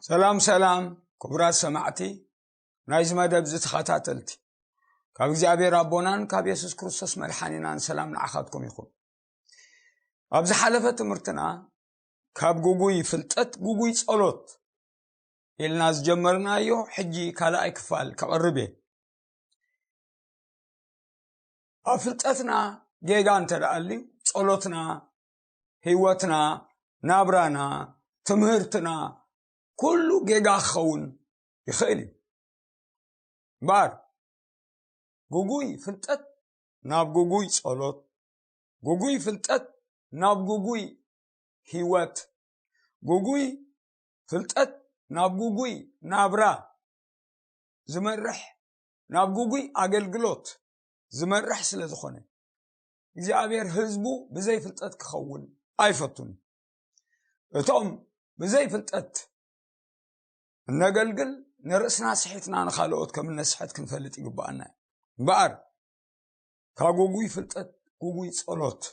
ሰላም ሰላም፣ ክቡራት ሰማዕቲ ናይዚ መደብ እዚ ተኸታተልቲ፣ ካብ እግዚኣብሔር ኣቦናን ካብ የሱስ ክርስቶስ መድሓኒናን ሰላም ንዓኻትኩም ይኹን። ኣብ ዝሓለፈ ትምህርትና ካብ ጉጉይ ፍልጠት ጉጉይ ጸሎት ኢልና ዝጀመርናዮ ሕጂ ካልኣይ ክፋል ከቕርብ እየ። ኣብ ፍልጠትና ጌጋ እንተ ደኣ ኣልዩ፣ ጸሎትና፣ ህይወትና፣ ናብራና፣ ትምህርትና፣ ኩሉ ጌጋ ክኸውን ይኽእል እዩ። እምበኣር፣ ጉጉይ ፍልጠት ናብ ጉጉይ ጸሎት፣ ጉጉይ ፍልጠት ናብ ጉጉይ ህይወት፣ ጉጉይ ፍልጠት ናብ ጉጉይ ናብራ ዝመርሕ፣ ናብ ጉጉይ ኣገልግሎት ዝመርሕ ስለ ዝኾነ፣ እግዚኣብሔር ህዝቡ ብዘይ ፍልጠት ክኸውን ኣይፈቱን። እቶም ብዘይ ፍልጠት እነገልግል፣ ንርእስና ስሒትና ንኻልኦት ከም እነስሕት ክንፈልጥ ይግብኣና እዩ። እምበኣር፣ ካብ ጉጉይ ፍልጠት ጉጉይ ጸሎት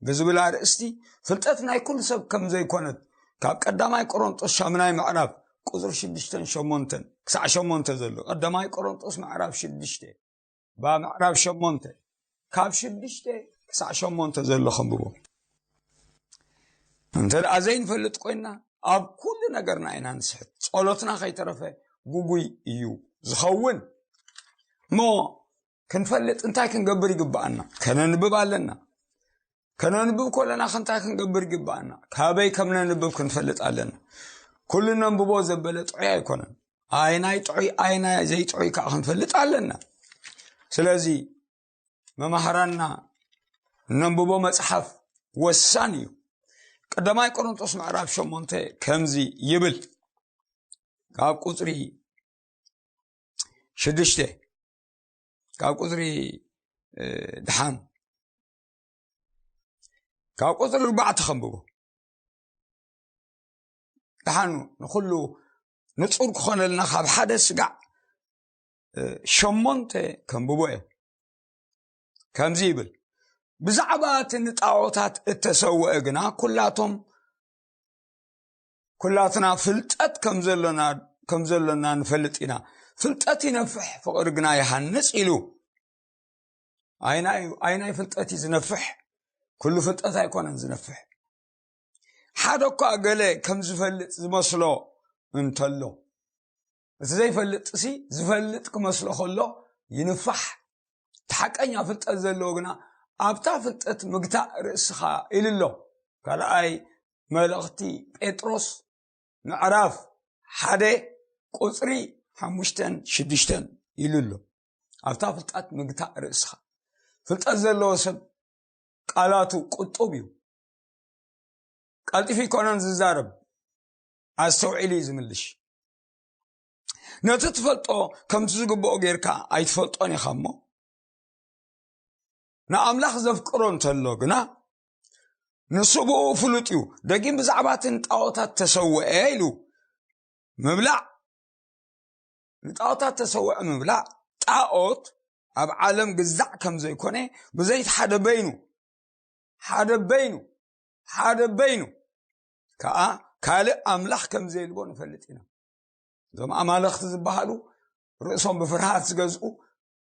ብዝብል ኣርእስቲ፣ ፍልጠት ናይ ኩሉ ሰብ ከም ዘይኮነት ካብ ቀዳማይ ቆሮንጦስ ሻምናይ ምዕራፍ ቁጽሪ ሽዱሽተን ሸሞንተን ክሳዕ ሸሞንተ ዘሎ፣ ቀዳማይ ቆሮንጦስ ምዕራፍ ሽዱሽተ፣ ባ ምዕራፍ ሸሞንተ፣ ካብ ሽዱሽተ ክሳዕ ሸሞንተ ዘሎ ከንብቦ። እንተ ደኣ ዘይንፈልጥ ኮይንና፣ ኣብ ኩሉ ነገርና ኢና ንስሕት። ጸሎትና ከይተረፈ ጉጉይ እዩ ዝኸውን። እሞ ክንፈልጥ እንታይ ክንገብር ይግብኣና? ከነንብብ ኣለና። ከነንብብ ከለና እንታይ ክንገብር ይግብኣና? ካበይ ከም ነንብብ ክንፈልጥ ኣለና። ኩሉ ነንብቦ ዘበለ ጥዑይ ኣይኮነን። ኣይናይ ጥዑይ፣ ኣይናይ ዘይጥዑይ ከዓ ክንፈልጥ ኣለና። ስለዚ መማህራንና እነንብቦ መጽሓፍ ወሳኒ እዩ። ቀዳማይ ቆሮንጦስ ምዕራፍ ሸሞንተ ከምዚ ይብል። ካብ ቁጽሪ ሽዱሽተ፣ ካብ ቁጽሪ፣ እ፣ ደሓን፣ ካብ ቁጽሪ ኣርባዕተ ከንብቦ። ደሓኑ ንኹሉ ንጹር ክኾነልና ካብ ሓደ ስጋዕ፣ እ፣ ሸሞንተ ከንብቦ እየ። ከምዚ ይብል፣ ብዛዕባ እቲ ንጣዖታት እተሰውአ ግና ኩላቶም፣ ኩላትና ፍልጠት ከም ዘሎና፣ ከም ዘሎና ንፈልጥ ኢና። ፍልጠት ይነፍሕ፣ ፍቕሪ ግና ይሃንጽ ኢሉ። ኣይናይ፣ ኣይናይ ፍልጠት እዩ ዝነፍሕ? ኩሉ ፍልጠት ኣይኮነን ዝነፍሕ። ሓደ እኳ ገለ ከም ዝፈልጥ ዝመስሎ እንተሎ፣ እቲ ዘይፈልጥሲ ዝፈልጥ ክመስሎ ከሎ ይንፋሕ። እቲ ሓቀኛ ፍልጠት ዘለዎ ግና ኣብታ ፍልጠት ምግታእ ርእስኻ ኢሉ ኣሎ። ካልኣይ መልእኽቲ ጴጥሮስ ምዕራፍ ሓደ ቁጽሪ ሓሙሽተን ሽዱሽተን ኢሉ ኣሎ። ኣብታ ፍልጠት ምግታእ ርእስኻ። ፍልጠት ዘለዎ ሰብ ቃላቱ ቁጡብ እዩ። ቀልጢፉ ኣይኮነን ዝዛረብ፣ ኣስተውዒሉ እዩ ዝምልሽ። ነቲ ትፈልጦ ከምቲ ዝግብኦ ጌርካ ኣይትፈልጦን ኢኻ እሞ፣ ንኣምላኽ ዘፍቅሮ እንተሎ ግና፣ ንሱ ብኡ ፍሉጥ እዩ። ደጊም ብዛዕባ እቲ ንጣዖታት ተሰውአ ኢሉ ምብላዕ፣ ንጣዖታት ተሰውአ ምብላዕ፣ ጣዖት ኣብ ዓለም ግዛዕ ከም ዘይኮነ፣ ብዘይቲ ሓደ በይኑ፣ ሓደ በይኑ፣ ሓደ በይኑ ከኣ ካልእ ኣምላኽ ከም ዘየልቦ ንፈልጥ ኢና። እዞም ኣማልኽቲ ዝበሃሉ፣ ርእሶም ብፍርሃት ዝገዝኡ፣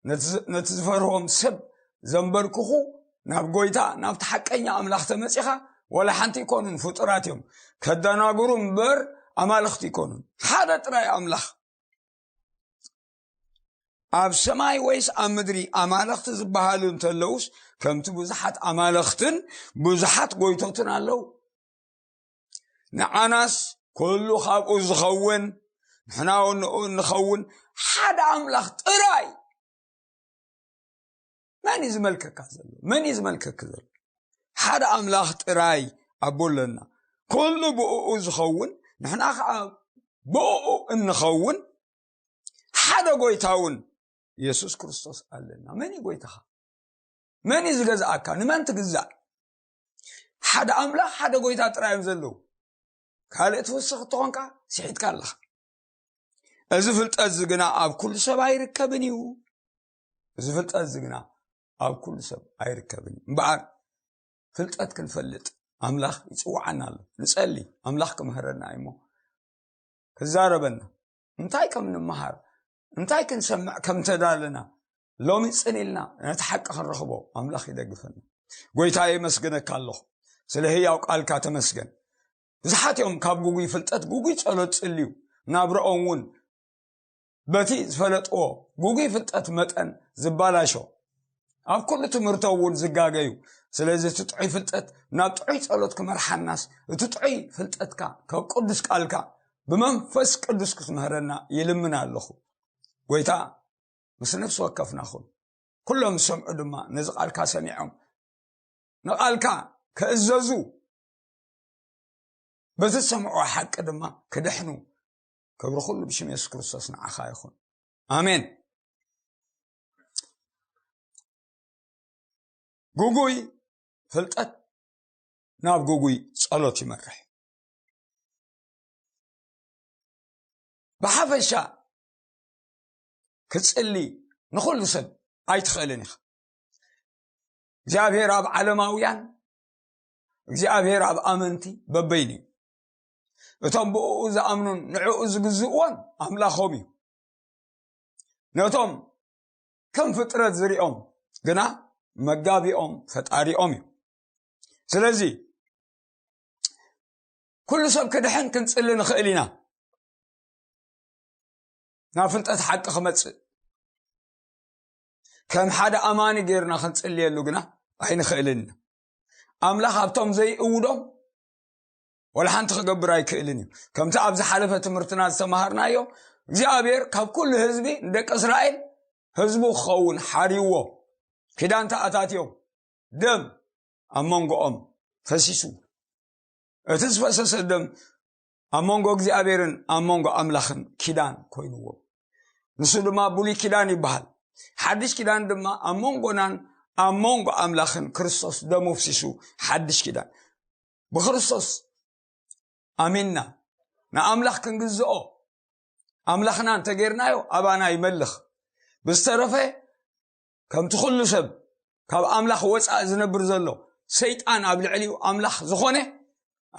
ነቲ ዝ-፣ ነቲ ዝፈርሆም ሰብ ዘንበርክኹ፣ ናብ ጎይታ፣ ናብቲ ሓቀኛ ኣምላኽ ተመጺኻ፣ ዋላ ሓንቲ ኣይኮኑን፣ ፍጡራት እዮም። ከደናግሩ እምበር ኣማልኽቲ ኣይኮኑን። ሓደ ጥራይ ኣምላኽ። ኣብ ሰማይ ወይስ ኣብ ምድሪ ኣማልኽቲ ዝበሃሉ እንተለዉስ፣ ከምቲ ብዙሓት ኣማልኽትን ብዙሓት ጎይቶትን ኣለዉ። ንዓናስ ኩሉ ካብኡ ዝኸውን፣ ንሕና እውን ንኡ እንኸውን ሓደ ኣምላኽ ጥራይ። መን እዩ ዝመልከካ ዘሎ? መን እዩ ዝመልከክ ዘሎ? ሓደ ኣምላኽ ጥራይ ኣቦ ኣለና። ኩሉ ብእኡ ዝኸውን፣ ንሕና ኸዓ ብእኡ እንኸውን ሓደ ጎይታ እውን የሱስ ክርስቶስ ኣለና። መን እዩ ጎይታኻ? መን እዩ ዝገዝኣካ? ንመን ትግዛእ? ሓደ ኣምላኽ፣ ሓደ ጎይታ ጥራይ እዮም ዘለዉ። ካልእ ትውስኽ እተኾንካ፣ ስሒትካ ኣለኻ። እዚ ፍልጠት እዚ ግና ኣብ ኩሉ ሰብ ኣይርከብን እዩ። እዚ ፍልጠት እዚ ግና ኣብ ኩሉ ሰብ ኣይርከብን እዩ። እምበኣር፣ ፍልጠት ክንፈልጥ ኣምላኽ ይጽውዓና ኣሎ። ንጸሊ፣ ኣምላኽ ክምህረና እዩ እሞ፣ ክዛረበና፣ እንታይ ከም ንምሃር፣ እንታይ ክንሰምዕ ከም ተዳለና፣ ሎሚ ጽን ኢልና ነቲ ሓቂ ክንረኽቦ ኣምላኽ ይደግፈና። ጎይታ፣ የመስግነካ ኣለኹ፣ ስለ ህያው ቃልካ ተመስገን። ብዙሓት እዮም ካብ ጉጉይ ፍልጠት ጉጉይ ጸሎት ጽልዩ፣ ናብረኦም እውን በቲ ዝፈለጥዎ ጉጉይ ፍልጠት መጠን ዝባላሾ፣ ኣብ ኩሉ ትምህርቶ እውን ዝጋገዩ። ስለዚ እቲ ጥዑይ ፍልጠት ናብ ጥዑይ ጸሎት ክመርሓናስ፣ እቲ ጥዑይ ፍልጠትካ ካብ ቅዱስ ቃልካ ብመንፈስ ቅዱስ ክትምህረና ይልምን ኣለኹ። ጎይታ፣ ምስ ነፍሲ ወከፍና ኹን። ኩሎም ዝሰምዑ ድማ ነዚ ቃልካ ሰሚዖም ንቓልካ ክእዘዙ፣ በቲ ዝሰምዕዎ ሓቂ ድማ ክድሕኑ፣ ክብሪ ኩሉ ብሽም የሱስ ክርስቶስ ንዓኻ ይኹን። ኣሜን። ጉጉይ ፍልጠት ናብ ጉጉይ ጸሎት ይመርሕ። ብሓፈሻ ክጽሊ ንኹሉ ሰብ ኣይትኽእልን ኢኻ። እግዚኣብሔር ኣብ ዓለማውያን፣ እግዚኣብሔር ኣብ ኣመንቲ በበይኑ እዩ። እቶም ብእኡ ዝኣምኑን ንዕኡ ዝግዝእዎን ኣምላኾም እዩ። ነቶም ከም ፍጥረት ዝሪኦም ግና መጋቢኦም ፈጣሪኦም እዩ። ስለዚ ኩሉ ሰብ ክድሕን ክንጽሊ ንኽእል ኢና። ናብ ፍልጠት ሓቂ ክመጽእ ከም ሓደ ኣማኒ ጌርና ክንጽልየሉ ግና ኣይንኽእልን ኢና። ኣምላኽ ኣብቶም ዘይእውዶም ወላ ሓንቲ ክገብር ኣይክእልን እዩ። ከምቲ ኣብ ዝሓለፈ ትምህርትና ዝተማሃርናዮ፣ እግዚኣብሔር ካብ ኩሉ ህዝቢ ንደቂ እስራኤል ህዝቡ ክኸውን ሓርይዎ፣ ኪዳን ተኣታትዮም፣ ደም ኣብ መንጎኦም ፈሲሱ። እቲ ዝፈሰሰ ደም ኣብ መንጎ እግዚኣብሔርን ኣብ መንጎ ኣምላኽን ኪዳን ኮይንዎም። ንሱ ድማ ብሉይ ኪዳን ይበሃል። ሓድሽ ኪዳን ድማ ኣብ መንጎናን ኣብ መንጎ ኣምላኽን ክርስቶስ ደሙ ኣፍሲሱ፣ ሓድሽ ኪዳን። ብክርስቶስ ኣሚንና ንኣምላኽ ክንግዝኦ ኣምላኽና እንተጌርናዮ፣ ኣባና ይመልኽ። ብዝተረፈ ከምቲ ኩሉ ሰብ ካብ ኣምላኽ ወጻኢ ዝነብር ዘሎ፣ ሰይጣን ኣብ ልዕሊኡ ኣምላኽ ዝኾነ፣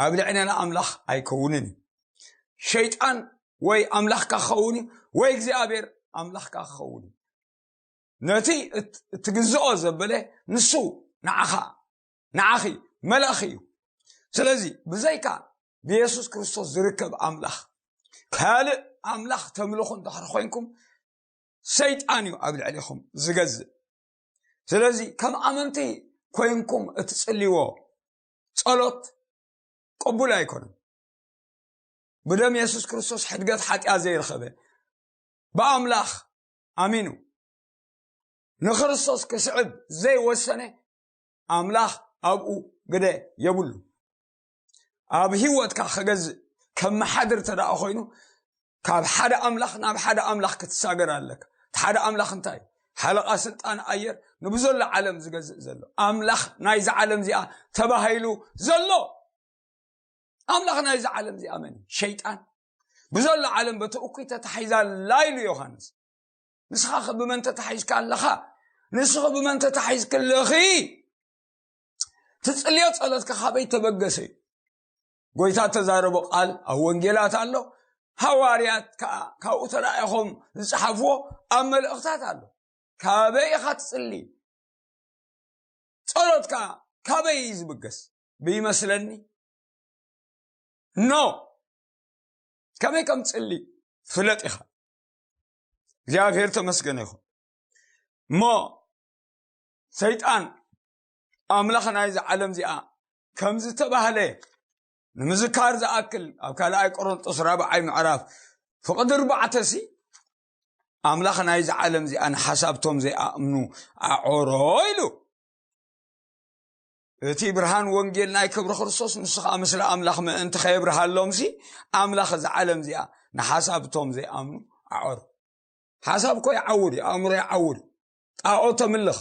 ኣብ ልዕለና ኣምላኽ ኣይከውንን እዩ። ሸይጣን ወይ ኣምላኽካ ክኸውን እዩ፣ ወይ እግዚኣብሔር ኣምላኽካ ክኸውን እዩ። ነቲ እት-፣ እትግዝኦ ዘበለ ንሱ ንዓኻ፣ ንዓኺ መልኣኺ እዩ። ስለዚ ብዘይካ ብየሱስ ክርስቶስ ዝርከብ ኣምላኽ፣ ካልእ ኣምላኽ ተምልኹ እንድሕር ኮይንኩም፣ ሰይጣን እዩ ኣብ ልዕሊኹም ዝገዝእ። ስለዚ ከም ኣመንቲ ኮይንኩም እትጽልይዎ ጸሎት ቅቡል ኣይኮነን። ብደም የሱስ ክርስቶስ ሕድገት ሓጢኣት ዘይረኸበ፣ ብኣምላኽ ኣሚኑ ንክርስቶስ ክስዕብ ዘይወሰነ፣ ኣምላኽ ኣብኡ ግደ የብሉ። ኣብ ህይወትካ ክገዝእ ከመሓድር እንተ ደኣ ኮይኑ፣ ካብ ሓደ ኣምላኽ ናብ ሓደ ኣምላኽ ክትሳገር ኣለካ። እቲ ሓደ ኣምላኽ እንታይ እዩ? ሓለቓ ስልጣን ኣየር፣ ንብዘሎ ዓለም ዝገዝእ ዘሎ ኣምላኽ ናይዛ ዓለም እዚኣ ተባሂሉ ዘሎ። ኣምላኽ ናይዛ ዓለም እዚኣ መን እዩ? ሸይጣን። ብዘሎ ዓለም በቲ እኩይ ተታሒዛ ኣላ ኢሉ ዮሃንስ። ንስኻ ኸ ብመን ተታሒዝካ ኣለኻ? ንስኺ ብመን ተታሒዝኪ ኣለኺ? ትጽልዮ ጸሎትካ ካበይ ተበገሰ እዩ? ጎይታ እተዛረቦ ቃል ኣብ ወንጌላት ኣሎ። ሃዋርያት ከኣ ካብኡ ተላኢኾም ዝጸሓፍዎ ኣብ መልእኽታት ኣሎ። ካበይ ኢኻ ትጽሊ? ጸሎትካ ካበይ እዩ ዝብገስ? ብይመስለኒ፣ ኖ። ከመይ ከም ጽሊ ፍለጥ ኢኻ። እግዚኣብሔር ተመስገነ ይኹን። እሞ ሰይጣን ኣምላኽ ናይዚ ዓለም እዚኣ ከም ዝተባህለ ንምዝካር ዝኣክል፣ ኣብ ካልኣይ ቆሮንጦስ ራብዓይ ምዕራፍ ፍቕዲ ኣርባዕተ ሲ፣ ኣምላኽ ናይዚ ዓለም እዚኣ ንሓሳብቶም ዘይኣምኑ ኣዖሮ ኢሉ። እቲ ብርሃን ወንጌል ናይ ክብሪ ክርስቶስ ንሱ ኸኣ ምስሊ ኣምላኽ ምእንቲ ኸየብርሃሎም ሲ፣ ኣምላኽ እዛ ዓለም እዚኣ ንሓሳብቶም ዘይኣምኑ ኣዖሮ። ሓሳብ እኮ ይዓውር እዩ፣ ኣእምሮ ይዓውር እዩ። ጣዖት ተምልኽ።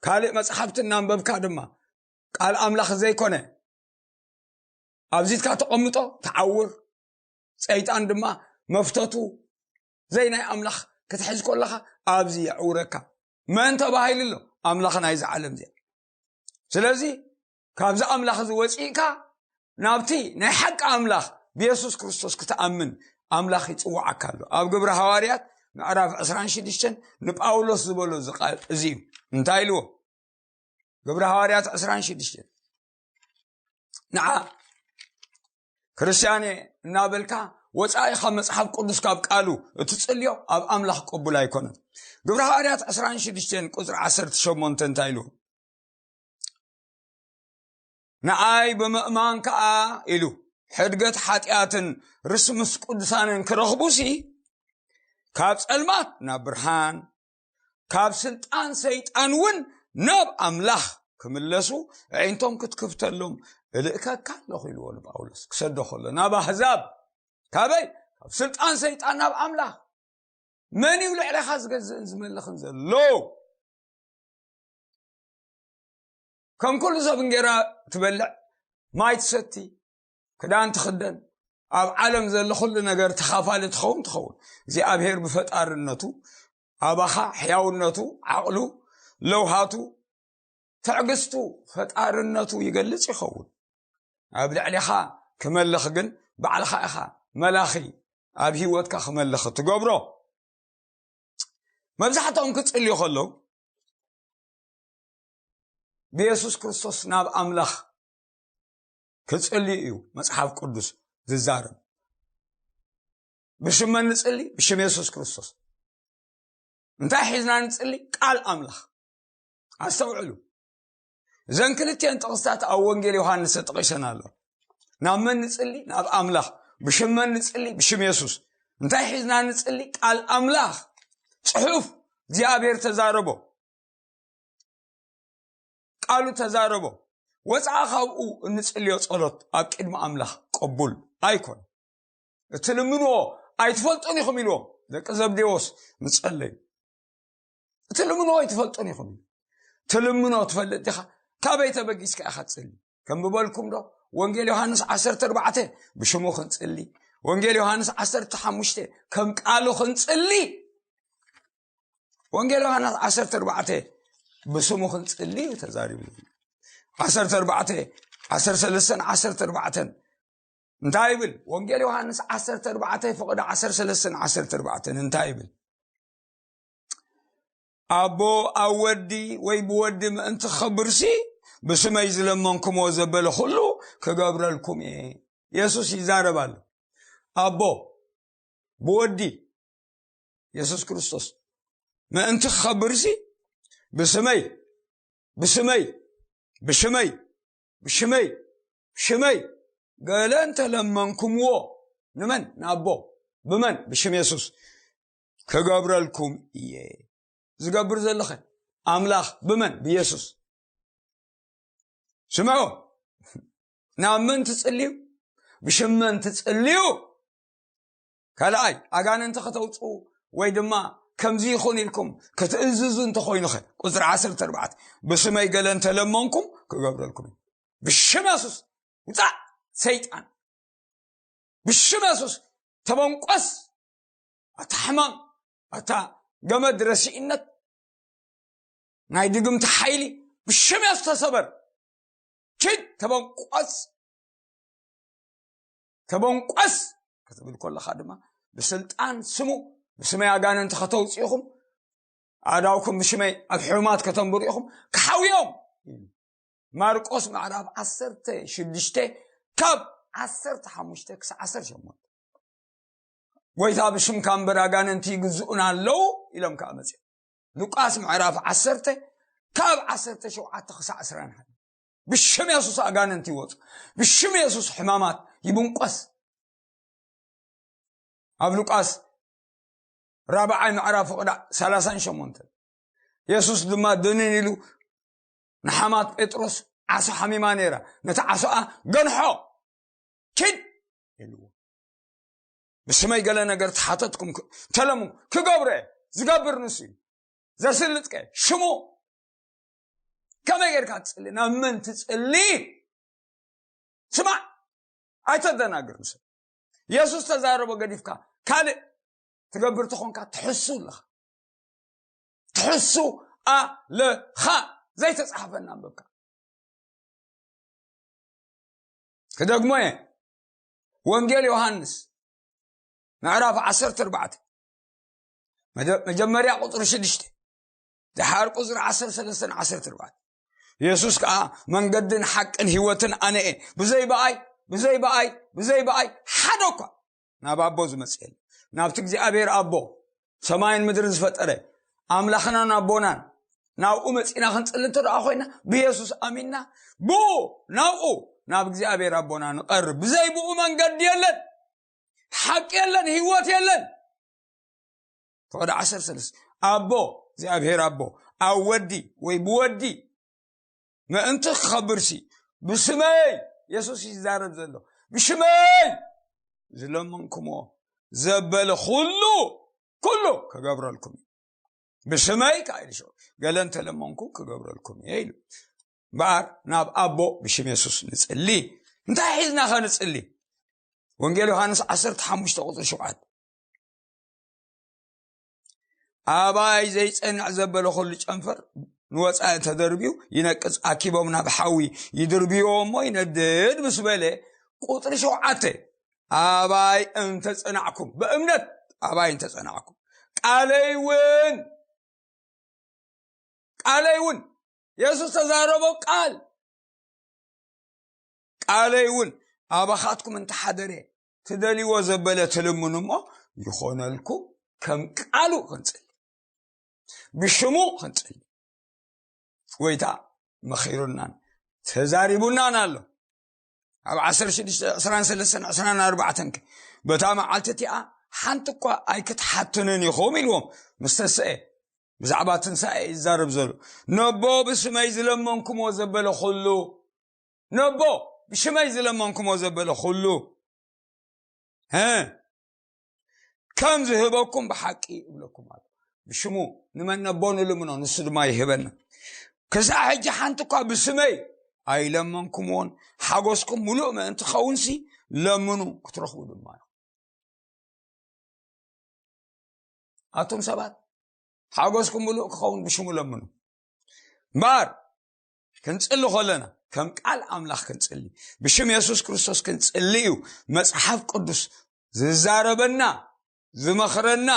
ካልእ መጽሓፍቲ እናንበብካ ድማ ቃል ኣምላኽ ዘይኮነ ኣብዚትካ ተቐምጦ ትዓውር። ሰይጣን ድማ መፍተቱ ዘይ ናይ ኣምላኽ ክትሕዝ ከለኻ ኣብዚ የዕውረካ። መን ተባሂሉ ኣሎ? ኣምላኽ ናይዚ ዓለም እዚኣ። ስለዚ ካብዚ ኣምላኽ እዚ ወፂእካ ናብቲ ናይ ሓቂ ኣምላኽ ብየሱስ ክርስቶስ ክትኣምን ኣምላኽ ይጽውዓካ ኣሎ። ኣብ ግብሪ ሃዋርያት ምዕራፍ ዕስራን ሽዱሽተን ንጳውሎስ ዝበሎ እዚ ቃል እዚ እዩ። እንታይ ኢልዎ? ግብሪ ሃዋርያት ዕስራን ሽዱሽተን፣ ንዓ ክርስትያን እየ እናበልካ ወፃኢ ካብ መፅሓፍ ቅዱስ ካብ ቃሉ እትፅልዮ ኣብ ኣምላኽ ቅቡል ኣይኮነን። ግብሪ ሃዋርያት ዕስራን ሽዱሽተን ቁፅሪ ዓሰርተ ሸሞንተ እንታይ ኢሉ? ንኣይ ብምእማን ከዓ ኢሉ ሕድገት ሓጢኣትን ርስምስ ቅዱሳንን ክረኽቡሲ ካብ ጸልማት ናብ ብርሃን፣ ካብ ስልጣን ሰይጣን እውን ናብ ኣምላኽ ክምለሱ ኣዒንቶም ክትክፍተሎም እልእከካ ኣለኹ ኢልዎ ንጳውሎስ ክሰዶ ከሎ ናብ ኣህዛብ። ካበይ? ካብ ስልጣን ሰይጣን ናብ ኣምላኽ። መን እዩ ልዕሌኻ ዝገዝእን ዝመልኽን ዘሎ? ከም ኩሉ ሰብ እንጌራ ትበልዕ፣ ማይ ትሰቲ፣ ክዳን ትኽደን፣ ኣብ ዓለም ዘሎ ኩሉ ነገር ተኻፋሊ ትኸውን ትኸውን። እግዚኣብሔር ብፈጣርነቱ ኣባኻ ሕያውነቱ፣ ዓቕሉ፣ ለውሃቱ፣ ትዕግስቱ፣ ፈጣርነቱ ይገልጽ ይኸውን። ኣብ ልዕሌኻ ክመልኽ ግን ባዕልኻ ኢኻ መላኺ ኣብ ህይወትካ ክመልኽ ትገብሮ። መብዛሕትኦም ክጽልዩ ከለዉ ብየሱስ ክርስቶስ ናብ ኣምላኽ ክጽልዩ እዩ መጽሓፍ ቅዱስ ዝዛረብ። ብሽም መን ንጽሊ? ብሽም የሱስ ክርስቶስ። እንታይ ሒዝና ንጽሊ? ቃል ኣምላኽ። ኣስተውዕሉ። እዘን ክልቲኤን ጥቕስታት ኣብ ወንጌል ዮሃንስ ተጠቒሰን ኣሎ። ናብ መን ንጽሊ? ናብ ኣምላኽ። ብሽም መን ንጽሊ? ብሽም የሱስ። እንታይ ሒዝና ንጽሊ? ቃል ኣምላኽ። ጽሑፍ እግዚኣብሔር ተዛረቦ። ቃሉ ተዛረቦ። ወፃኣ ካብኡ እንጽልዮ ጸሎት ኣብ ቅድሚ ኣምላኽ ቅቡል ኣይኮን። እትልምንዎ ኣይትፈልጡን ኢኹም ኢልዎም ደቂ ዘብዴዎስ ንጸለዩ። እትልምንዎ ኣይትፈልጡን ኢኹም ኢሉ። ትልምኖ ትፈልጥ ዲኻ? ካበይ ተበጊስካ ኢኻ ትጽሊ? ከም ብበልኩም ዶ ወንጌል ዮሃንስ ዓሰርተ ኣርባዕተ ብሽሙ ክንጽሊ፣ ወንጌል ዮሃንስ ዓሰርተ ሓሙሽተ ከም ቃሉ ክንጽሊ፣ ወንጌል ዮሃንስ ዓሰርተ ኣርባዕተ ብስሙ ክንጽሊ እዩ ተዛሪቡ። ዓሰርተ ኣርባዕተ፣ ዓሰርተ ሰለስተን ዓሰርተ ኣርባዕተን እንታይ ይብል? ወንጌል ዮሃንስ ዓሰርተ ኣርባዕተ ፍቕዲ ዓሰርተ ሰለስተን ዓሰርተ ኣርባዕተን እንታይ ይብል? ኣቦ ኣብ ወዲ ወይ ብወዲ ምእንቲ ክኸብርሲ ብስመይ ዝለመንኩምዎ ዘበለ ኩሉ ክገብረልኩም እየ። የሱስ ይዛረብ ኣሎ። ኣቦ ብወዲ የሱስ ክርስቶስ ምእንቲ ክኸብርሲ ብስመይ ብስመይ ብሽመይ ብሽመይ ብሽመይ ገለ እንተለመንኩምዎ ንመን? ንኣቦ። ብመን? ብሽም የሱስ ክገብረልኩም እየ። ዝገብር ዘለኸ ኣምላኽ ብመን? ብየሱስ። ስምዑ። ናብ መን ትጽልዩ? ብሽም መን ትጽልዩ? ካልኣይ ኣጋንንቲ ከተውፅኡ ወይ ድማ ከምዚ ይኹን ኢልኩም ክትእዝዙ እንተኾይኑኸ? ቁፅሪ ዓሰርተ ኣርባዕተ ብስመይ ገለ እንተለመንኩም ክገብረልኩም እዩ። ብሽም የሱስ ውፃእ ሰይጣን። ብሽም የሱስ ተበንቆስ። ኣታ ሕማም፣ ኣታ ገመድ ረሲእነት፣ ናይ ድግምቲ ሓይሊ ብሽም የሱስ ተሰበር። ኪድ ተበንቆስ። ተበንቆስ ክትብል ከለኻ ድማ ብስልጣን ስሙ ብስመይ ኣጋንንቲ ከተውፅእኹም ኣዳውኩም ብሽመይ ኣብ ሕማት ከተንብሩ ኢኹም ክሓውዮም። ማርቆስ ምዕራፍ ዓሰርተ ሽዱሽተ ካብ ዓሰርተ ሓሙሽተ ክሳብ ዓሰርተ ሸሞንተ። ጎይታ ብሽምካ እምበር ኣጋንንቲ ይግዝኡና ኣለዉ ኢሎም ከዓ መፅኦም። ሉቃስ ምዕራፍ ዓሰርተ ካብ ዓሰርተ ሸውዓተ ክሳብ ዕስራን ሓደ። ብሽም የሱስ ኣጋንንቲ ይወፁ። ብሽም የሱስ ሕማማት ይብንቆስ። ኣብ ሉቃስ ራብዓይ ምዕራፍ ፍቕዳ ሰላሳን ሸሞንተን። የሱስ ድማ ድንን ኢሉ ንሓማት ጴጥሮስ ዓሶ ሓሚማ ነይራ፣ ነቲ ዓሶኣ ገንሖ። ኪድ ኢልዎ። ብስመይ ገለ ነገር ተሓተትኩም ክ- ተለሙ ክገብረ ዝገብር ንሱ እዩ። ዘስልጥከ ሽሙ ከመይ ጌርካ ትጽሊ? ናብ መን ትጽሊ? ስማዕ፣ ኣይተደናግር ንሰብ። የሱስ ተዛረቦ ገዲፍካ ካልእ ትገብር ተኾንካ ትሕሱ ኣለኻ። ትሕሱ ኣለኻ። ዘይተጻሕፈ እናንበብካ ክደግሞ እየ። ወንጌል ዮሃንስ ምዕራፍ ዓሰርተ ኣርባዕተ መጀ- መጀመርያ ቁፅሪ ሽዱሽተ፣ ድሓር ቁፅሪ ዓሰርተ ሰለስተ ዓሰርተ ኣርባዕተ፣ የሱስ ከዓ መንገድን ሓቅን ህይወትን ኣነ እየ፣ ብዘይ ብኣይ ብዘይ ብኣይ ብዘይ ብኣይ ሓደ እኳ ናብ ኣቦ ዝመፅእ የለን። ናብቲ እግዚኣብሔር ኣቦ፣ ሰማይን ምድርን ዝፈጠረ ኣምላኽናን ኣቦናን፣ ናብኡ መፂና ክንፅሊ እንተ ደኣ ኮይና፣ ብየሱስ ኣሚንና ብኡ፣ ናብኡ፣ ናብ እግዚኣብሔር ኣቦና ንቐርብ። ብዘይ ብኡ መንገዲ የለን፣ ሓቂ የለን፣ ህይወት የለን። ፍቕዲ ዓሰርተ ሰለስተ፣ ኣቦ፣ እግዚኣብሔር ኣቦ ኣብ ወዲ ወይ ብወዲ ምእንቲ ክኸብርሲ፣ ብስመይ፣ የሱስ ይዛረብ ዘሎ፣ ብሽመይ ዝለመንኩሞ ዘበለ ኩሉ ኩሉ ክገብረልኩም እዩ። ብስመይ ከዓ ኢሉ፣ ገለ እንተለመንኩም ክገብረልኩም እየ ኢሉ። እምበኣር ናብ ኣቦ ብሽም የሱስ ንጽሊ። እንታይ ሒዝና ከ ንጽሊ? ወንጌል ዮሃንስ ዓሰርተ ሓሙሽተ ቁፅሪ ሸውዓተ፣ ኣባይ ዘይጸንዕ ዘበለ ኩሉ ጨንፈር ንወጻኢ ተደርብዩ ይነቅጽ፣ ኣኪቦም ናብ ሓዊ ይድርብይዎ እሞ ይነድድ ምስ በለ፣ ቁጽሪ ሸውዓተ፣ ኣባይ እንተጸናዕኩም፣ ብእምነት ኣባይ እንተጸናዕኩም፣ ቃለይ እውን፣ ቃለይ እውን፣ የሱስ ተዛረቦ ቃል፣ ቃለይ እውን ኣባኻትኩም እንተሓደረ፣ ትደልይዎ ዘበለ ትልምኑ እሞ ይኾነልኩም። ከም ቃሉ ክንጽሊ፣ ብሽሙ ክንጽሊ። ጎይታ መኺሩናን ተዛሪቡናን ኣሎ። ኣብ ዓሰርተ ሽዱሽተ፣ ዕስራን ሰለስተን፣ ዕስራን ኣርባዕተን ከ፣ በታ መዓልቲ እቲኣ ሓንቲ እኳ ኣይክትሓትኑን ኢኹም ኢልዎም ምስ ተስአ፣ ብዛዕባ ትንሳኤ ይዛረብ ዘሎ። ነቦ ብስመይ ዝለመንኩሞ ዘበለ ኩሉ፣ ነቦ ብሽመይ ዝለመንኩሞ ዘበለ ኩሉ፣ እ፣ ከም ዝህበኩም ብሓቂ እብለኩም ኣሎ። ብሽሙ ንመን ነቦ ንልምኖ፣ ንሱ ድማ ይህበና። ክሳዕ ሕጂ ሓንቲ እኳ ብስመይ ኣይለመንኩምዎን፣ ሓጎስኩም ምሉእ ምእንቲ ኸውንሲ ለምኑ፣ ክትረኽቡ ድማ ኢኹም። ኣቱም ሰባት፣ ሓጎስኩም ምሉእ ክኸውን ብሽሙ ለምኑ። እምበኣር፣ ክንጽሊ ከለና፣ ከም ቃል ኣምላኽ ክንጽሊ፣ ብሽም የሱስ ክርስቶስ ክንጽሊ እዩ መጽሓፍ ቅዱስ ዝዛረበና፣ ዝመኽረና፣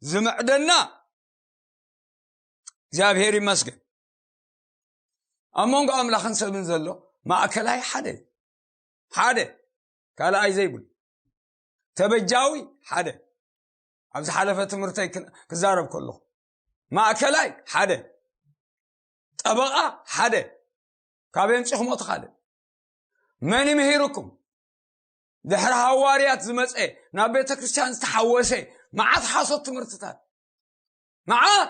ዝምዕደና። እግዚኣብሔር ይመስገን። ኣብ መንጎ ኣምላኽን ሰብን ዘሎ ማእከላይ ሓደ፣ ሓደ፣ ካልኣይ ዘይብሉ፣ ተበጃዊ ሓደ። ኣብ ዝሓለፈ ትምህርተይ ክን-፣ ክዛረብ ከለኹ፣ ማእከላይ ሓደ፣ ጠበቓ ሓደ። ካበይ ኣምጺኹሞ እቲ ካልእ? መን ይምሂርኩም? ድሕሪ ሃዋርያት ዝመጸ፣ ናብ ቤተ ክርስቲያን ዝተሓወሰ መዓት ሓሶት ትምህርትታት። መዓት፣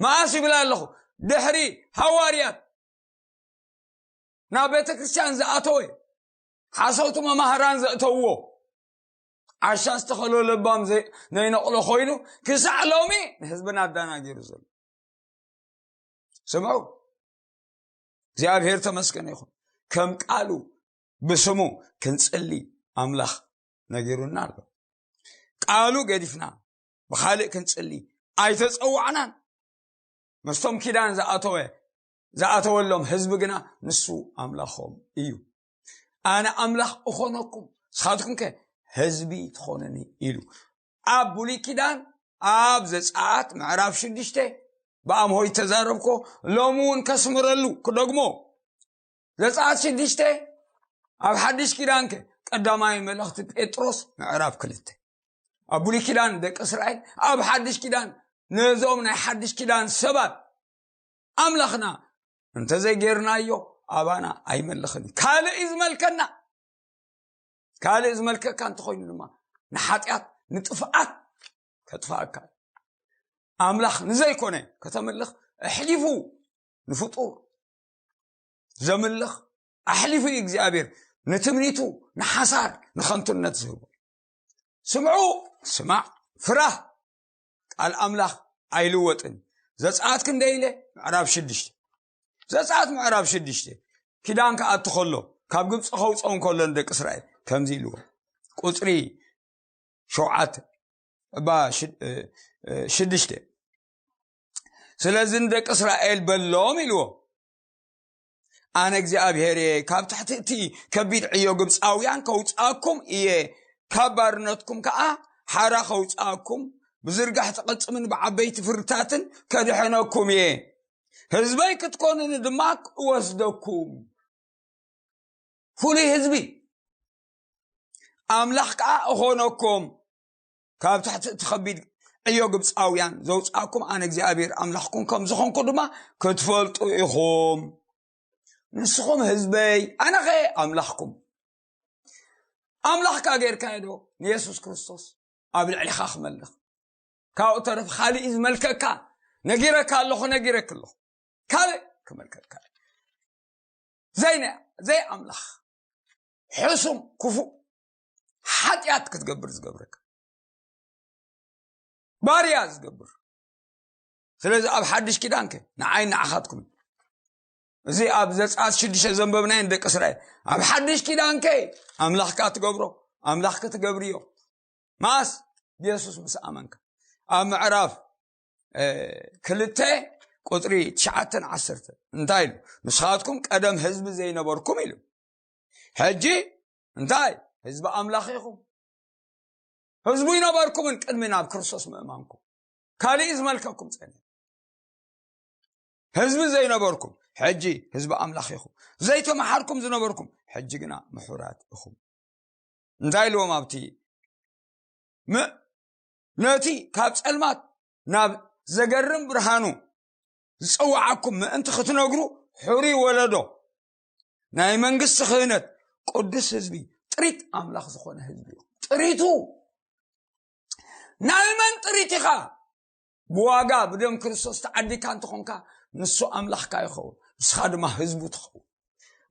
መዓስ ይብል ኣለኹ? ድሕሪ ሃዋርያት ናብ ቤተ ክርስቲያን ዝኣተወ፣ ሓሰውቲ መማህራን ዘእተውዎ፣ ዓሻ ዝተኸሎ ለባም ዘይ-፣ ነይነቕሎ ኮይኑ፣ ክሳዕ ሎሚ ንህዝብና ኣዳናጊሩ ዘሎ። ስምዑ፣ እግዚኣብሔር ተመስገነ ይኹን። ከም ቃሉ ብስሙ ክንጽሊ ኣምላኽ ነጊሩና ኣሎ። ቃሉ ገዲፍና ብኻልእ ክንጽሊ ኣይተጸዋዕናን። ምስቶም ኪዳን ዝኣተወ፣ ዝኣተወሎም ህዝቢ ግና ንሱ ኣምላኾም እዩ። ኣነ ኣምላኽ እኾነኩም፣ ንስኻትኩም ከ ህዝቢ ትኾኑኒ ኢሉ። ኣብ ብሉይ ኪዳን፣ ኣብ ዘጸኣት ምዕራፍ ሽዱሽተ፣ ብኣምሆይ ተዛረብኮ፣ ሎሚ እውን ከስምረሉ፣ ክደግሞ። ዘጸኣት ሽዱሽተ፣ ኣብ ሓድሽ ኪዳን ከ፣ ቀዳማይ መልእኽቲ ጴጥሮስ ምዕራፍ ክልተ። ኣብ ብሉይ ኪዳን ደቂ እስራኤል፣ ኣብ ሓድሽ ኪዳን ነዞም ናይ ሓድሽ ኪዳን ሰባት፣ ኣምላኽና እንተዘይጌርናዮ ኣባና ኣይመልኽን እዩ። ካልእ እዩ ዝመልከና። ካልእ ዝመልከካ እንተኾይኑ ድማ ንሓጢኣት፣ ንጥፍኣት ከጥፍኣካ እዩ። ኣምላኽ ንዘይኮነ ከተምልኽ ኣሕሊፉ ንፍጡር ዘምልኽ ኣሕሊፉ እዩ እግዚኣብሔር ንትምኒቱ፣ ንሓሳር፣ ንኸንቱነት ዝህቦ። ስምዑ፣ ስማዕ፣ ፍራህ። ቃል ኣምላኽ ኣይልወጥን። ዘጸኣት ክንደይ ኢለ? ምዕራፍ ሽዱሽተ። ዘጸኣት ምዕራፍ ሽዱሽተ። ኪዳን ክኣቱ ከሎ፣ ካብ ግብጺ ከውጽኦም ከሎ ንደቂ እስራኤል ከምዚ ኢልዎ። ቁጽሪ ሸውዓተ፣ እባ ሽድ-፣ እ፣ እ፣ ሽዱሽተ። ስለዚ ንደቂ እስራኤል በሎም ኢልዎ። ኣነ እግዚኣብሔር እየ፣ ካብ ትሕቲ እቲ ከቢድ ዕዮ ግብፃውያን ከውፅኣኩም እየ። ካብ ባርነትኩም ከዓ ሓራ ከውፅኣኩም፣ ብዝርጋሕ ተቐጽምን ብዓበይቲ ፍርድታትን ከድሕነኩም እየ። ህዝበይ ክትኮኑኒ ድማ እወስደኩም። ፍሉይ ህዝቢ ኣምላኽ ከዓ እኾነኩም። ካብ ትሕቲ እቲ ከቢድ ዕዮ ግብፃውያን ዘውፃእኩም ኣነ እግዚኣብሔር ኣምላኽኩም ከም ዝኾንኩ ድማ ክትፈልጡ ኢኹም። ንስኹም ህዝበይ፣ ኣነ ኸ ኣምላኽኩም። ኣምላኽካ ጌርካዮ ዶ ንየሱስ ክርስቶስ ኣብ ልዕሊኻ ክመልኽ? ካብኡ ተረፍ ካልእ እዩ ዝመልከካ። ነጊረካ ኣለኹ፣ ነጊረክ ኣለኹ። ካልእ ክመልከካ እዩ። ዘይነ-፣ ዘይ ኣምላኽ፣ ሕሱም፣ ክፉእ፣ ሓጢኣት ክትገብር ዝገብረካ፣ ባርያ ዝገብር። ስለዚ ኣብ ሓድሽ ኪዳንከ ንዓይ ንዓኻትኩም፣ እዚ ኣብ ዘጸኣት ሽዱሽተ ዘንበብናዮ ንደቂ እስራኤል፣ ኣብ ሓድሽ ኪዳንከ ኣምላኽካ ትገብሮ፣ ኣምላኽኪ ትገብርዮ። መኣስ? ብየሱስ ምስ ኣመንካ። ኣብ ምዕራፍ፣ እ፣ ክልተ ቁጽሪ ትሽዓተን ዓሰርተን እንታይ ኢሉ? ንስኻትኩም ቀደም ህዝቢ ዘይነበርኩም ኢሉ። ሕጂ እንታይ? ህዝቢ ኣምላኽ ኢኹም። ህዝቡ ይነበርኩምን ቅድሚ ናብ ክርስቶስ ምእማንኩም። ካልእ ዝመልከኩም ጸኒሑ። ህዝቢ ዘይነበርኩም፣ ሕጂ ህዝቢ ኣምላኽ ኢኹም። ዘይተመሓርኩም ዝነበርኩም፣ ሕጂ ግና ምሑራት ኢኹም። እንታይ ኢልዎም ኣብቲ ም-፣ ነቲ ካብ ጸልማት ናብ ዘገርም ብርሃኑ ዝጸውዓኩም ምእንቲ ክትነግሩ፣ ሕሩይ ወለዶ፣ ናይ መንግስቲ ክህነት፣ ቅዱስ ህዝቢ፣ ጥሪት ኣምላኽ ዝኾነ ህዝቢ እዩ። ጥሪቱ ናይ መን ጥሪት ኢኻ? ብዋጋ ብደም ክርስቶስ ተዓዲካ እንተኾንካ፣ ንሱ ኣምላኽካ ይኸውን፣ ንስኻ ድማ ህዝቡ ትኸውን።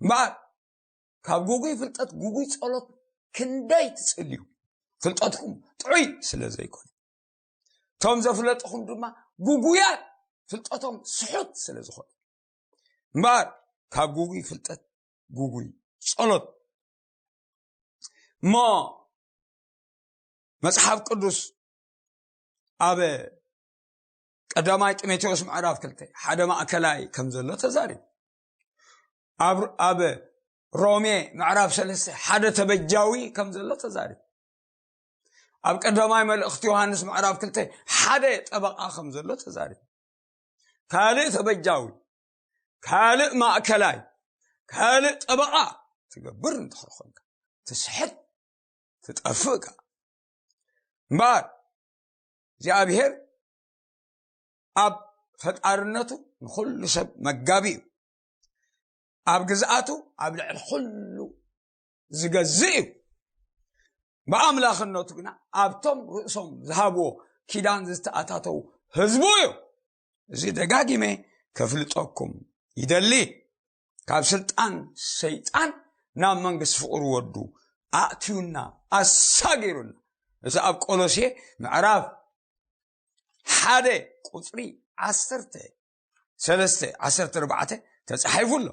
እምበኣር ካብ ጉጉይ ፍልጠት ጉጉይ ጸሎት ክንደይ ትጽልዩ፣ ፍልጠትኩም ጥዑይ ስለ ዘይኮነ፣ እቶም ዘፍለጥኹም ድማ ጉጉያት፣ ፍልጠቶም ስሑት ስለ ዝኾነ። እምበኣር ካብ ጉጉይ ፍልጠት ጉጉይ ጸሎት። እሞ መጽሓፍ ቅዱስ ኣብ ቀዳማይ ጢሞቴዎስ ምዕራፍ ክልተ ሓደ ማእከላይ ከም ዘሎ ተዛሪቡ። ኣብ፣ ኣብ ሮሜ ምዕራፍ ሰለስተ ሓደ ተበጃዊ ከም ዘሎ ተዛሪቡ። ኣብ ቀዳማይ መልእኽቲ ዮሃንስ ምዕራፍ ክልተ ሓደ ጠበቓ ከም ዘሎ ተዛሪቡ። ካልእ ተበጃዊ፣ ካልእ ማእከላይ፣ ካልእ ጠበቓ ትገብር እንድሕር ኾንካ፣ ትስሕት፣ ትጠፍእ ከኣ። እምበኣር እግዚኣብሔር ኣብ ፈጣርነቱ ንኹሉ ሰብ መጋቢ እዩ። ኣብ ግዝኣቱ ኣብ ልዕሊ ኩሉ ዝገዝእ እዩ። ብኣምላኽነቱ ግና ኣብቶም ርእሶም ዝሃብዎ ኪዳን ዝተኣታተዉ ህዝቡ እዩ። እዚ ደጋጊመ ከፍልጠኩም ይደሊ። ካብ ስልጣን ሰይጣን ናብ መንግስቲ ፍቕሩ ወዱ ኣእትዩና፣ ኣሳጊሩና። እዚ ኣብ ቆሎሴ ምዕራፍ ሓደ ቁጽሪ ዓሰርተ ሰለስተ፣ ዓሰርተ ኣርባዕተ ተጻሒፉ ኣሎ።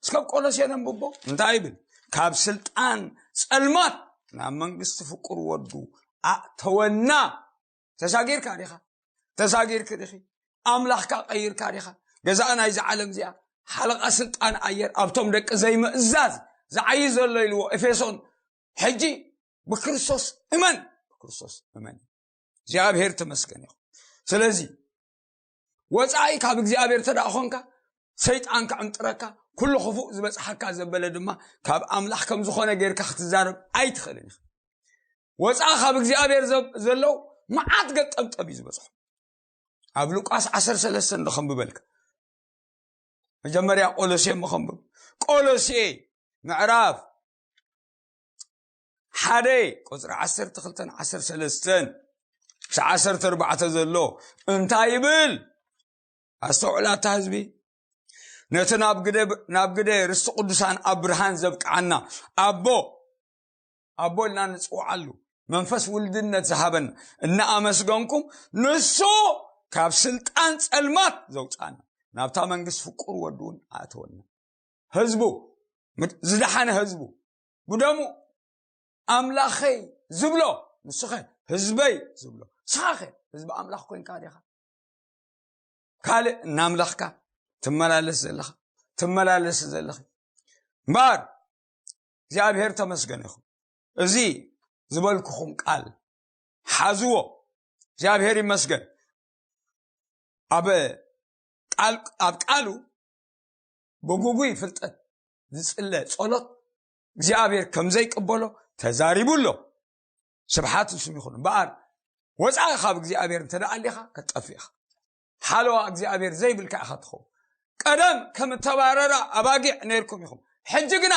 እስከ ኣብ ቆሎሴ ነንብቦ። እንታይ ይብል? ካብ ስልጣን ጸልማት ናብ መንግስቲ ፍቁር ወዱ ኣእተወና። ተሳጊርካ ዲኻ? ተሳጊርኪ ዲኺ? ኣምላኽካ ቀይርካ ዲኻ? ገዛእ ናይዚ ዓለም እዚኣ፣ ሓለቓ ስልጣን ኣየር፣ ኣብቶም ደቂ ዘይምእዛዝ ዝዓዪ ዘሎ ኢልዎ ኤፌሶን። ሕጂ ብክርስቶስ እመን፣ ብክርስቶስ እመን። እግዚኣብሔር ተመስገን ይኹን። ስለዚ ወፃኢ ካብ እግዚኣብሔር ተደኣ ኾንካ፣ ሰይጣን ክዕምጥረካ፣ ኩሉ ክፉእ ዝበፅሓካ ዘበለ ድማ ካብ ኣምላኽ ከም ዝኾነ ጌርካ ክትዛረብ ኣይትኽእልን ኢኻ። ወፃኢ ካብ እግዚኣብሔር ዘብ-፣ ዘለዉ መዓት ገጠምጠም እዩ ዝበፅሖም። ኣብ ሉቃስ ዓሰርተ ሰለስተ እንዶ ከንብበልካ፣ መጀመርያ ቆሎሴ እሞ ከንብብ። ቆሎሴ ምዕራፍ ሓደ ቁፅሪ ዓሰርተ ክልተን ዓሰርተ ሰለስተን ክሳብ ዓሰርተ ኣርባዕተ ዘሎ እንታይ ይብል? ኣስተውዕላ እታ ህዝቢ። ነቲ ናብ ግደ፣ ናብ ግደ ርስቲ ቅዱሳን ኣብ ብርሃን ዘብቅዓና ኣቦ፣ ኣቦ ኢልና ንጽውዓሉ መንፈስ ውልድነት ዝሃበና እናኣመስገንኩም፣ ንሱ ካብ ስልጣን ጸልማት ዘውጻና፣ ናብታ መንግስቲ ፍቁር ወዱ እውን ኣእተወና። ህዝቡ፣ ምድ-፣ ዝደሓነ ህዝቡ፣ ብደሙ ኣምላኸይ ዝብሎ፣ ንሱኸ ህዝበይ ዝብሎ። ንስኻኸ ህዝቢ ኣምላኽ ኮይንካ ዲኻ? ካልእ እናምለኽካ ትመላለስ ዘለኻ፣ ትመላለስ ዘለኺ። እምበኣር እግዚኣብሔር ተመስገን ይኹን። እዚ ዝበልኩኹም ቃል ሓዝዎ። እግዚኣብሔር ይመስገን። ኣብ ቃል ኣብ ቃሉ ብጉጉይ ፍልጠት ዝጽለ ጸሎት እግዚኣብሔር ከም ዘይቅበሎ ተዛሪቡ ኣሎ። ስብሓት ንስሙ ይኹን እምበኣር፣ ወፃኢ ካብ እግዚኣብሔር እንተ ደኣ ኣሊኻ ክትጠፍእ ኢኻ። ሓለዋ እግዚኣብሔር ዘይብልካ ኢኻ ትኸውን። ቀደም ከም እተባረራ ኣባጊዕ ነርኩም ኢኹም፣ ሕጂ ግና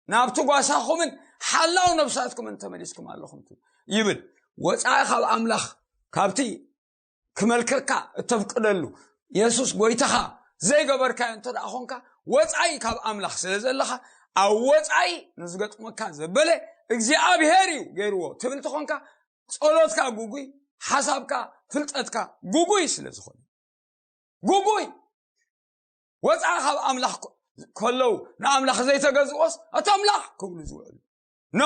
ናብቲ ጓሳኹምን ሓላው ነብሳትኩምን ተመሊስኩም ኣለኹም ይብል። ወፃኢ ካብ ኣምላኽ፣ ካብቲ ክመልከካ እተፍቅደሉ የሱስ ጎይታኻ ዘይገበርካዮ እንተ ደኣ ኾንካ፣ ወፃኢ ካብ ኣምላኽ ስለ ዘለኻ፣ ኣብ ወፃኢ ንዝገጥመካ ዘበለ እግዚኣብሔር እዩ ገይርዎ ትብል ተኾንካ፣ ጸሎትካ ጉጉይ፣ ሓሳብካ፣ ፍልጠትካ ጉጉይ ስለ ዝኾነ፣ ጉጉይ። ወፃኢ ካብ ኣምላኽ ከ- ከለዉ ንኣምላኽ ዘይተገዝዎስ እቲ ኣምላኽ ክብሉ ዝውዕሉ። ኖ፣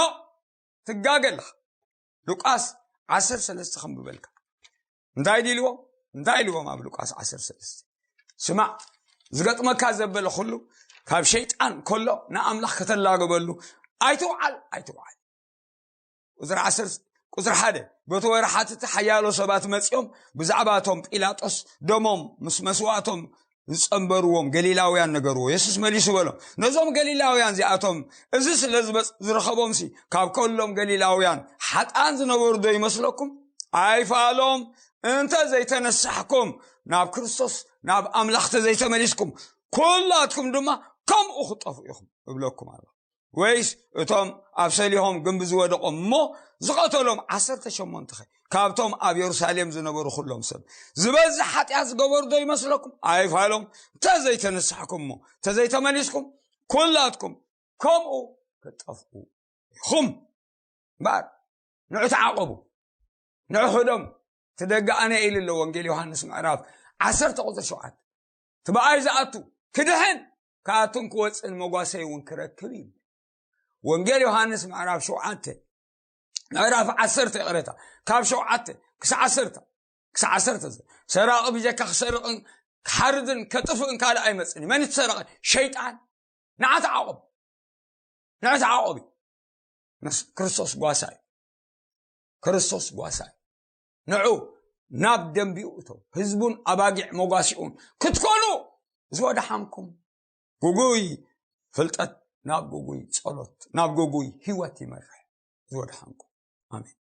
ትጋገ ኣለኻ። ሉቃስ ዓሰርተ ሰለስተ ከም ብበልካ እንታይ ድልዎም እንታይ ኢልዎም ኣብ ሉቃስ ዓሰርተ ሰለስተ? ስማዕ፣ ዝገጥመካ ዘበለ ኩሉ ካብ ሸይጣን ከሎ ንኣምላኽ ከተላግበሉ ኣይትውዓል ኣይትውዓል። ቁፅሪ ዓሰርተ ቁፅሪ ሓደ፣ በቲ ወርሓት እቲ ሓያሎ ሰባት መፂኦም ብዛዕባ እቶም ጲላጦስ ደሞም ምስ መስዋእቶም ዝጸንበርዎም ገሊላውያን ነገርዎ። የሱስ መሊሱ በሎም፣ ነዞም ገሊላውያን እዚኣቶም እዚ ስለ ዝበጽ- ዝረኸቦምሲ፣ ካብ ከሎም ገሊላውያን ሓጣን ዝነበሩ ዶ ይመስለኩም? ኣይፋሎም። እንተ ዘይተነሳሕኩም፣ ናብ ክርስቶስ ናብ ኣምላኽ ተዘይተመሊስኩም፣ ኩላትኩም ድማ ከምኡ ክትጠፍኡ ኢኹም እብለኩም ኣለኹ። ወይስ እቶም ኣብ ሰሊሆም ግንቢ ዝወደቖም እሞ ዝቐተሎም ዓሰርተ ሸሞንተ ኸ? ካብቶም ኣብ የሩሳሌም ዝነበሩ ኩሎም ሰብ ዝበዝሕ ሓጢኣት ዝገበሩ ዶ ይመስለኩም? ኣይፋሎም። እንተዘይተነሳሕኩም እሞ እንተዘይተመሊስኩም፣ ኩላትኩም ከምኡ ክትጠፍኡ ኢኹም። እምበኣር ንዑ ተዓቐቡ፣ ንዑ ኽደሙ። እቲ ደገ ኣነ ኢሉ ኣሎ ወንጌል ዮሃንስ ምዕራፍ ዓሰርተ ቁፅሪ ሸውዓተ። እቲ ብኣይ ዝኣቱ ክድሕን፣ ክኣቱን ክወፅእን መጓሰይ እውን ክረክብ እዩ። ወንጌል ዮሃንስ ምዕራፍ ሸውዓተ፣ ምዕራፍ ዓሰርተ፣ ይቕሬታ፣ ካብ ሸውዓተ ክሳዕ ዓሰርተ፣ ክሳዕ ዓሰርተ፣ ሰራቒ ብጀካ ክሰርቕን ክሓርድን ከጥፍእን ካልእ ኣይመፅን እዩ። መን እዩ እቲ ሰራቒ? ሸይጣን። ንዓ ተዓቐቡ። ንዑ ተዓቐቡ። መስ- ክርስቶስ ጓሳ እዩ። ክርስቶስ ጓሳ እዩ። ንዑ ናብ ደንቢኡ እቶ ህዝቡን ኣባጊዕ መጓሲኡን ክትኮኑ፣ ዝወደሓንኩም። ጉጉይ ፍልጠት ናብ ጉጉይ ጸሎት፣ ናብ ጉጉይ ህይወት ይመርሕ። ዝወደሓንኩም። ኣሜን።